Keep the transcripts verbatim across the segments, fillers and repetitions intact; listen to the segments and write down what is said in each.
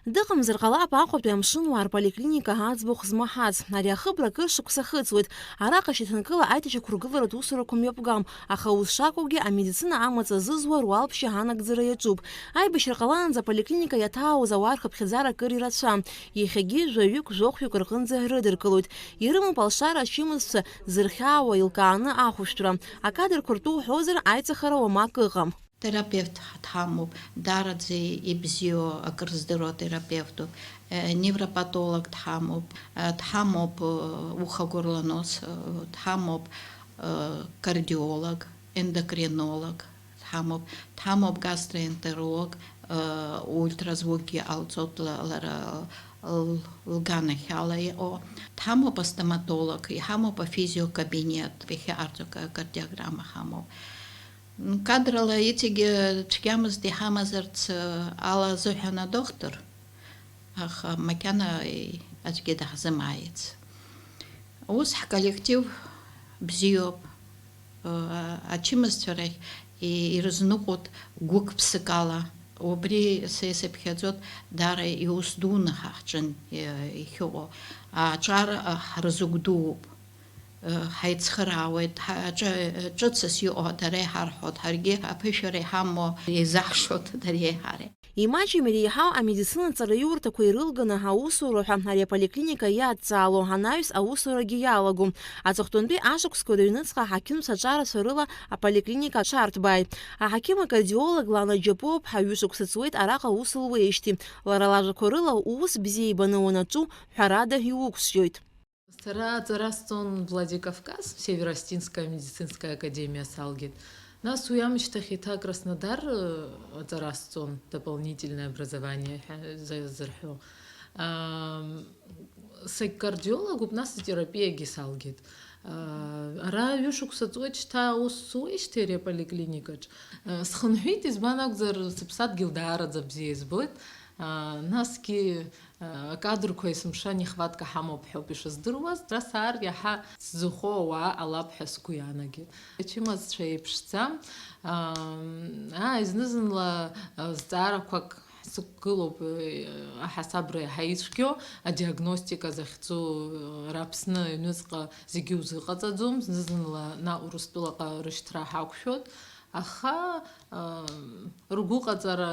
Дыҟамзар ҟалап Аҟәатәи амшынуаа рполиклиника аӡбахә змаҳац. Ари ахыбра акыр шықәса хыҵуеит. Араҟа шьаҭанкыла аиҭашьақәыргыларатә усурақәа мҩаԥгам, аха ус шакәугьы амедицина амаҵ азызуа руалԥшьа анагӡара иаҿуп. Аибашьра ҟалаанӡа аполиклиника иаҭаауаз ауаа рхыԥхьаӡара акыр ирацәан. Иахьагьы жәаҩык, жәохәҩык рҟынӡа рыдыркылоит. Ирымоуп алшара ачымазцәа зырхьаауа илкааны ахәышәтәра. Акадрқәа ртәы уҳәозар, аиҵахара уамак ыҟам. Терапевт дҳамоуп, даараӡа ибзиоу, акыр здыруа терапевтуп, э, невропатолог дҳамоуп, э, дҳамоуп, э, ухагәырланос, э, дҳамоуп, э, кардиолог, ендокринолог дҳамоуп, дҳамоуп гастроэнтеролог, э, ультразвукгьы ҟалҵоит ла-, лара л-, лганахьала иҟоу, дҳамоуп астоматолог, иҳамоуп афизиокабинет, иахьа арҵәак-, акардиограмма ҳамоуп. Кадрала иҵегьы цәгьамызт иҳамазарц ала азыҳәан адоктор, аха макьана аӡәгьы даҳзымааиц. Ус ҳколлектив бзиоуп, ачымазцәа рахь ирызныҟәоит гәык-ԥсык ала. Убри са исыԥхьаӡоит, даара иус дуны ҳа ҳҿын иахьыҟоу. Аҿар ҳрызыгәдууп. Ҳаицхыраауеит, ҳа-, ҿы-, ҿыцс иҟоу дара иҳарҳәоит, ҳаргьы аԥышәара иҳамоу еизаҳшоит дареи ҳареи. Имаҷым иреиҳау амедицина ҵараиурҭақәа ирылганы аусура ҳәа ари аполиклиника иадҵаало анаҩс аусурагьы иалагом. Аҵыхәтәантәи ашықәсқәа рыҩныҵҟа аҳақьымцәа аҿарацәа рыла аполиклиника аҽарҭбааит. Аҳақьым акардиолог Лана Џьапуаԥҳа ҩышықәса ҵуеит араҟа аус луеижьҭеи. Лара лажәақәа рыла уус бзиа ибаны уанаҿу ҳәарада иуқәсжьоит. Сара аҵара сҵон Владикавказ, Северо-Осетинская медицинская академиа салгеит. Нас уи амышьҭахь еиҭа Краснодар, э, аҵара сҵон, дополнительное образование ҳәа за-, зырҳәо. Ам, сагькардиологуп, нас атерапиагьы салгеит. А, ара ҩышықәса ҵуеит шьҭа аус суеижьҭеи ари аполиклиникаҿ. Э, схынҳәит, избан акәзар, сыԥсадгьыл даараӡа бзиа избоит. А, насгьы Акадрқәа есымша нехватка ҳамоуп ҳәоуп ишыздыруаз, ара саар иаҳа сзыхәо ауаа ҟалап ҳәа сгәы иаанагеит. Ачымазцәа еиԥшӡам, аа, зны-зынла, а, зҵаарақәак ҳзықәгылоуп, э, аҳасабра иаҳа ицәгьоу, адиагностика захьӡу, э, ара Аԥсны аҩныҵҟа зегьы узыҟаҵаӡом, зны-зынла наҟ Урыстәылаҟа рышьҭра ҳақәшәоит, аха, а, ргәыҟаҵара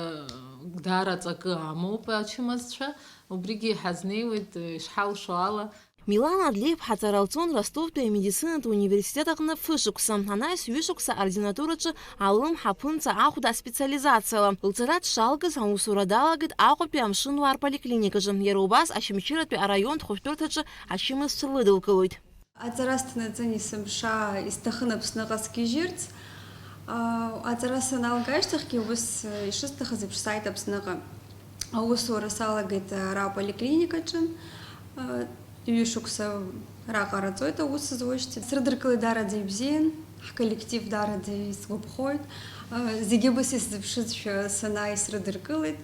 даара ҵакы амоуп ачымазцәа. Убригьы иҳазнеиуеит, ишҳалшо ала. Милана Адлеиԥҳа аҵара лҵон Ростовтәи амедицинатә университет аҟны фышықәса, анаҩс ҩышықәса аординатураҿы алымҳа аԥынҵа ахәда аспециализациала. Лҵара дшалгаз аусура далагеит Аҟәатәи амшынуаа рполиклиникаҿы, иара убас Очамчыратәи араионтә хәышәтәырҭаҿы ачымазцәа лыдылкылоит. Аҵара сҭанаҵын есымша исҭахын Аԥсныҟа сгьежьырц. Аҵара саналга ашьҭахьгьы ус ишысҭахыз еиԥш сааит Аԥсныҟа. Аусура салагеит ара аполиклиникаҿы. Ҩышықәса раҟара ҵуеит аус зуеижьҭеи. Срыдыркылеит даараӡа ибзиан, ҳколлектив даараӡа исгәаԥхоит. Зегьы убас исзыԥшызшәа санааи срыдыркылеит.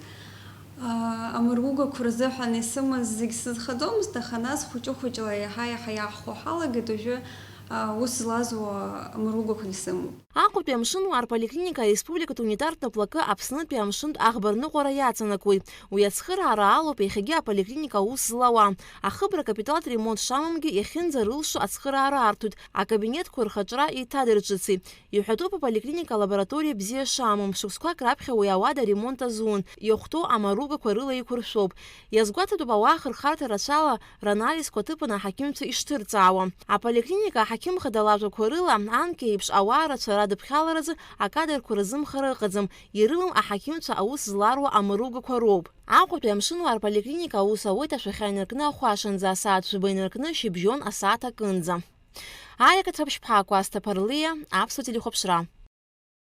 Амыругақәа рзыҳәан исымаз зегь сызхаӡомызт, аха нас хәыҷы-хәыҷла иаҳа-иаҳа иаҳхәо ҳалагеит, уажәы, ус злазуа амыругақәа исымоуп. Аҟәатәи амшынуаа рполиклиника ареспубликатә унитартә наплакы Аԥснытәи амшынтә аӷба рныҟәара иаҵанакуеит. Уи ацхыраара алоуп иахьагьы аполиклиника аус злауа. Ахыбра акапиталтә ремонт шамамгьы иахьынӡарылшо ацхыраара арҭоит, акабинетқәа рхаҿра еиҭадырҿыцит. Иҳәатәуп аполиклиника алабораториа бзиа шамам, шықәсқәак раԥхьа уи ауада аремонт азун, иахәҭоу амаругақәа рыла еиқәыршәоуп. Иазгәаҭатәуп ауаа ахырхарҭа рацәала ранализқәа аҭыԥан аҳақьымцәа ишҭырҵаауа. Аполиклиника аҳақьым хада лажәақәа рыла, анкьа еиԥш ауаа рацәа радыԥхьаларазы акадрқәа рзымхара ыҟаӡам, ирымам аҳақьымцәа аус зларуа амаругақәа роуп. Аҟәатәи амшынуаа рполиклиника аус ауеит ашәахьа инаркны ахәашанӡа, асааҭ жәаба инаркны шьыбжьон асааҭ акынӡа. Аиа Каҭраԥшьԥҳа, Кәасҭа Ԥарлиа, Аԥсуа телехәаԥшра.